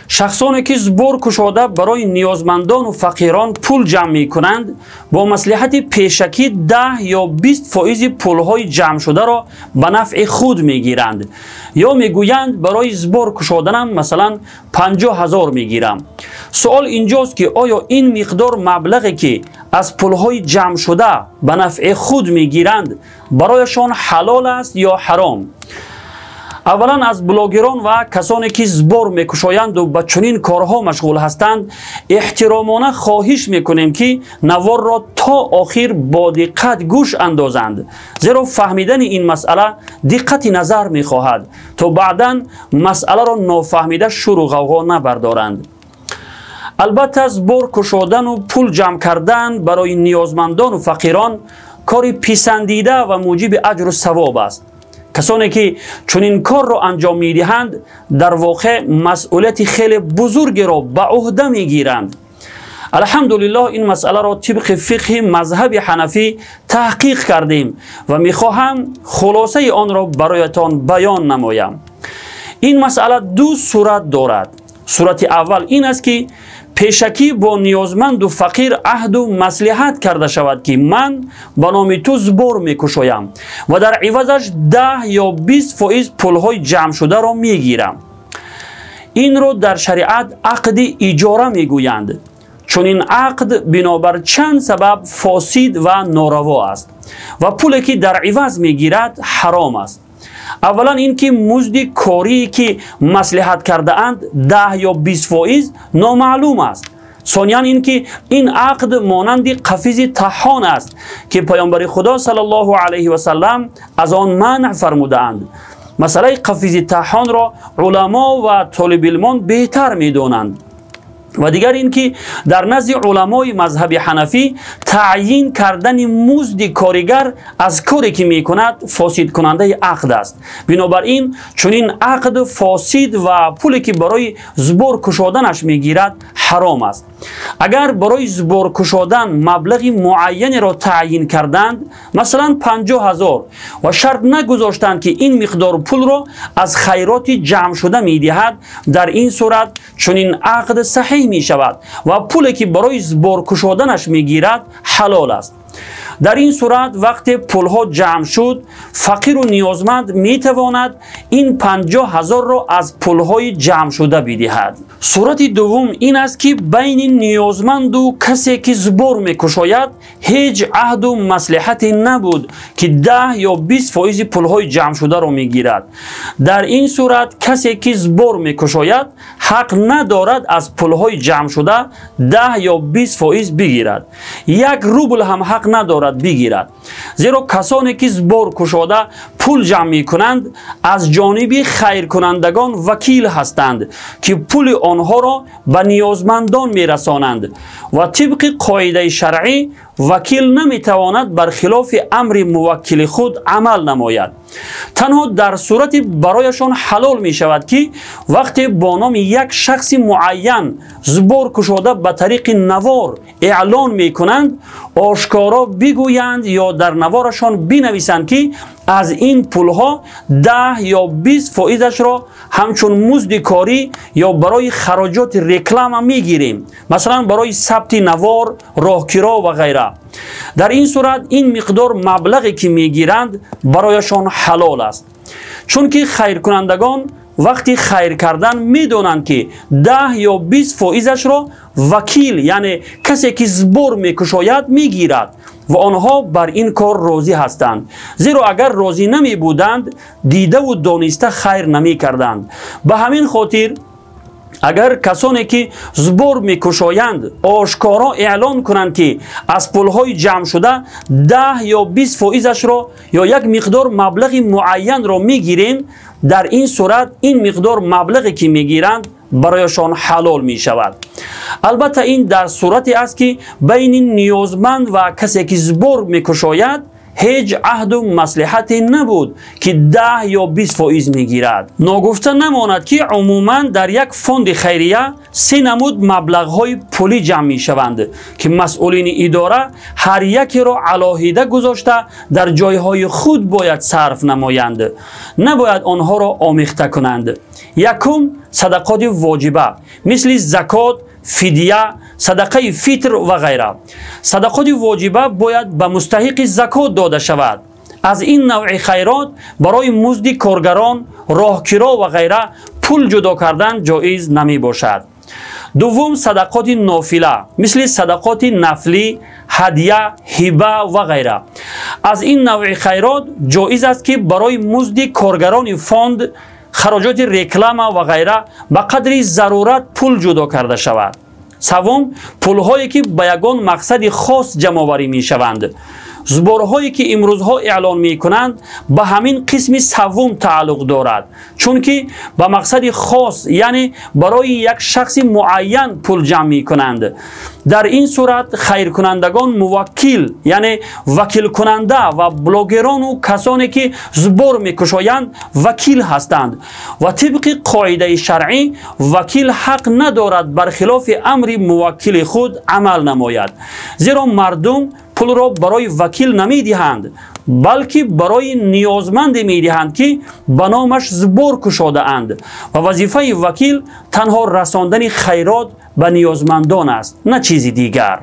Шахсоне ки сбор кушода барои ниёзмандону фақирон пул ҷамъ мекунанд, бо маслиҳати пешакӣ 10 ё 20 фоизи пулҳои ҷамъшударо ба нафъи худ мегиранд ё мегӯянд барои сбор кушоданам масалан 50 ҳазор мегирам. Суол инҷост ки оё ин миқдор маблағе ки аз пулҳои ҷамъшуда ба нафъи худ мегиранд барояшон ҳалол аст ё ҳаром? Аввалан аз блогерон ва касоне ки сбор мекушоянду ба чунин корҳо машғул ҳастанд эҳтиромона хоҳиш мекунем ки наворро то охир бо диққат гӯш андозанд, зеро фаҳмидани ин масъала диққати назар мехоҳад то баъдан масъаларо нофаҳмида шуру ғавғо набардоранд. Албатта сбор кушодану пул ҷамъ кардан барои ниёзмандону фақирон кори писандида ва муҷиби аҷру савоб аст. Касоне ки чунин корро анҷом медиҳанд дар воқеъ масъулияти хеле бузургеро ба ӯҳда мегиранд. Алҳамдулиллоҳ, ин масъаларо тибқи фиқҳи мазҳаби ҳанафӣ таҳқиқ кардем ва мехоҳам хулосаи онро бароятон баён намоям. Ин масъала ду сурат дорад. Сурати аввал ин аст ки пешакӣ бо ниёзманду фақир аҳду маслиҳат карда шавад ки ман ба номи ту сбор мекушоям ва дар ивазаш 10 ё 20 фоиз пулҳои ҷамъшударо мегирам. Инро дар шариат ақди иҷора мегӯянд. Чунин ақд бинобар чанд сабаб фосид ва нораво аст ва пуле ки дар иваз мегирад ҳаром аст. Аввалан ин ки музди корие ки маслиҳат кардаанд 10 ё 20 фоиз номаълум аст. Сониян ин ки ин ақд монанди қафизи таҳон аст ки паёмбари Худо саллаллоҳу алайҳи васаллам аз он манъ фармудаанд. Масъалаи қафизи таҳонро уламо ва толибилмон беҳтар медонанд. Ва дигар ин ки дар назди уламои мазҳаби ҳанафӣ таъйин кардани музди коригар аз коре ки мекунад фосидкунандаи ақд аст. Бинобар ин чунин ақд фосид ва пуле ки барои сбор кушоданаш мегирад ҳаром аст. Агар барои сбор кушодан маблағи муайянеро таъйин карданд, масалан 50 ҳазор, ва шарт нагузоштанд ки ин миқдор пулро аз хайроти ҷамъшуда медиҳад, дар ин сурат чунин ақд саҳеҳ мешавад ва пуле ки барои сбор кушоданаш мегирад ҳалол аст. Дар ин сурат вақте пулҳо ҷамъ шуд, фақиру ниёзманд метавонад ин 50 ҳазорро аз пулҳои ҷамъшуда бидиҳад. Сурати дуввум ин аст ки байни ниёзманду касе ки сбор мекушояд ҳеҷ аҳду маслиҳате набуд ки 10 ё 20 фоизи пулҳои ҷамъшударо мегирад. Дар ин сурат касе ки сбор мекушояд ҳақ надорад аз пулҳои ҷамъшуда 10 ё 20 фоиз бигирад. 1 рубл ҳам ҳақ надорад бигирад, зеро касоне ки сбор кушода пул ҷамъ мекунанд аз ҷониби хайркунандагон вакил ҳастанд ки пули онҳоро ба ниёзмандон мерасонанд ва тибқи қоидаи шаръӣ вакил наметавонад бар хилофи амри муваккили худ амал намояд. Танҳо дар сурати барояшон ҳалол мешавад ки вақте бо номи як шахси муайян сбор кушода ба тариқи навор эълон мекунанд, ошкоро бигӯянд ё дар наворашон бинависанд ки аз ин пулҳо 10 ё 20 фоизашро ҳамчун музди корӣ ё барои хароҷоти реклама мегирем, масалан барои сабти навор, роҳкиро ва ғайра. Дар ин сурат ин миқдор маблағе ки мегиранд барояшон ҳалол аст, чунки хайркунандагон вақти хайр кардан медонанд ки 10 ё 20 фоизашро вакил, яъне касе ки сбор мекушояд, мегирад ва онҳо бар ин кор розӣ ҳастанд, зеро агар розӣ намебуданд дидаву дониста хайр намекарданд. Ба ҳамин хотир агар касоне ки сбор мекушоянд ошкоро эълон кунанд ки аз пулҳои ҷамъшуда 10 ё 20 фоизашро ё як миқдор маблағи муайянро мегирем, дар ин сурат ин миқдор маблағе ки мегиранд барояшон ҳалол мешавад. Албатта ин дар сурате аст ки байни ниёзманд ва касе ки сбор мекушояд Ҳеҷ аҳду маслиҳате набуд, ки 10 ё 20% мегирад. Ногуфта намонад, ки умуман дар як фонди хайрия се намуд маблағҳои пулӣ ҷамъ мешаванд, ки масъулини идора ҳар якеро алоҳида гузошта дар ҷойҳои худ бояд сарф намоянд, набояд онҳоро омехта кунанд. Якум, садақоти воҷиба, мисли закот, фидия, садақаи фитр ва ғайра. Садақоти воҷиба бояд ба мустаҳиқи закот дода шавад. Аз ин навъи хайрот барои музди коргарон, роҳкиро ва ғайра пул ҷудо кардан ҷоиз намебошад. Дуввум, садақоти нофила, мисли садақоти нафлӣ, ҳадя, ҳиба ва ғайра. Аз ин навъи хайрот ҷоиз аст, ки барои музди коргарони фонд, хароҷоти реклама ва ғайра ба қадри зарурат пул ҷудо карда шавад. Севум, пулҳое, ки ба ягон мақсади хос ҷамъоварӣ мешаванд. Сборҳое, ки имрӯзҳо эълон мекунанд, ба ҳамин қисми саввум тааллуқ дорад, чунки ба мақсади хос, яъне барои як шахси муайян пул ҷамъ мекунанд. Дар ин сурат хайркунандагон муваккил, яъне вакилкунанда ва блогерону касоне, ки сбор мекушоянд, вакил ҳастанд ва тибқи қоидаи шаръӣ вакил ҳақ надорад бар хилофи амри муваккили худ амал намояд, зеро мардум пулро барои вакил намедиҳанд, балки барои ниёзманде медиҳанд, ки ба номаш сбор кушодаанд ва вазифаи вакил танҳо расондани хайрот ба ниёзмандон аст, на чизи дигар.